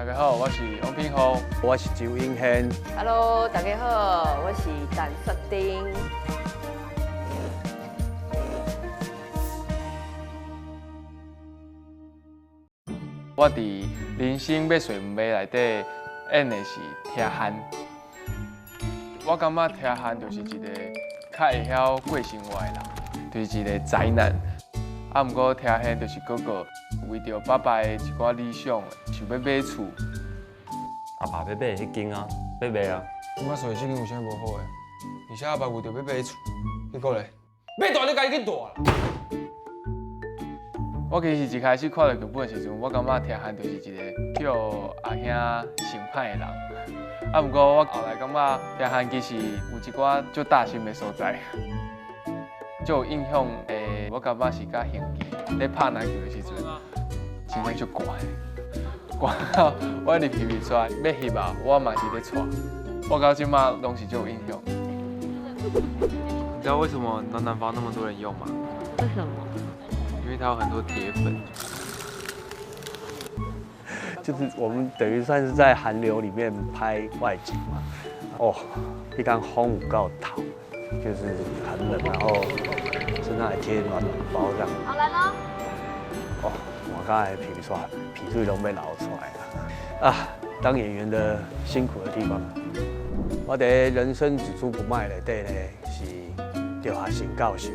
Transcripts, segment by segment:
大家好，我是王品豪，我是周英軒。 Hello，大家好，我是陳雪丁。我佇人生欲做毋欲內底演的是聽漢。我感覺聽漢就是一個較會曉過生活的人，就是一個宅男。啊，毋過聽漢就是哥哥為著爸爸的一寡理想，想欲買厝。阿爸欲買彼間啊，欲賣啊。我所以這間有啥無好的？而且阿爸為著欲買厝，結果咧，欲蹛你家己去蹛啦。我其實一開始看著劇本的時陣，我感覺聽漢就是一個叫阿兄想歹的人。啊，毋過我後來感覺聽漢其實有一寡足貼心的所在，足有影響的。我感覺是佮興基咧拍籃球的時陣，真正足寒，寒到我入翕翕出來欲翕啊，我嘛是咧掣。我到這馬攏是足有影響。你知道為什麼暖暖包那麼多人用嗎？為什麼？因為它有很多鐵粉。就是我們等於算是在寒流裡面拍外景嘛。哦，彼工風有夠透，就是很冷，然後身上還貼暖暖包這樣。好來咯。哦，我剛才皮出來，皮水攏欲流出來了。啊，當演員的辛苦的地方。我佇人生只租不賣內底呢，是趙學成教授。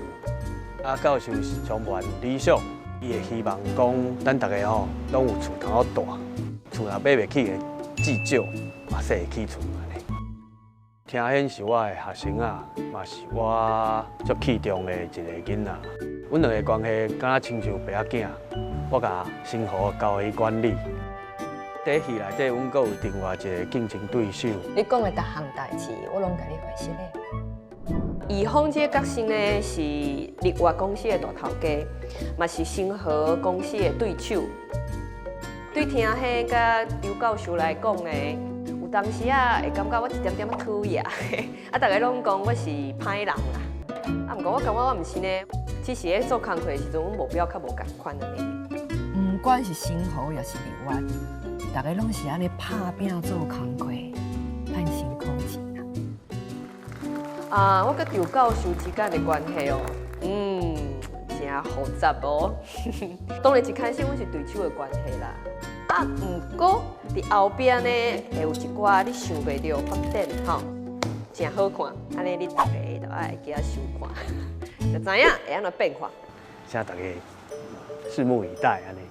啊，教授是充滿理想，伊會希望講，咱逐个吼攏有厝通好蹛，厝若買袂起的，至少嘛說會起厝按呢。聽顯是我的學生啊，嘛是我足器重的一個囡仔。阮兩个關係敢若親像爸仔囝，我共生活交予伊管理。佇戲內底，阮閣有另外一個競爭對手。你講的逐項代誌，我攏共你回釋咧。怡芳這個角色呢，是日月公司的大頭家，嘛是星河公司的對手。對聽顯佮劉教授來講呢，有當時啊會感覺我一點點仔討厭，啊，逐家攏講我是歹人啦。啊，毋過我感覺我毋是呢，只是咧做工課的時陣，阮目標較無仝款按呢。毋管是星河抑是日月，逐家攏是按呢拍拚做工課，趁辛苦錢。啊，我佮劉教授之間的關係哦，誠複雜哦。當然一開始阮是對手的關係啦。啊，毋過佇後壁呢，會有一寡你想袂著發展吼，誠好看。按呢你逐家都愛會記得收看，就知影會按怎變化。現在逐家拭目以待按呢。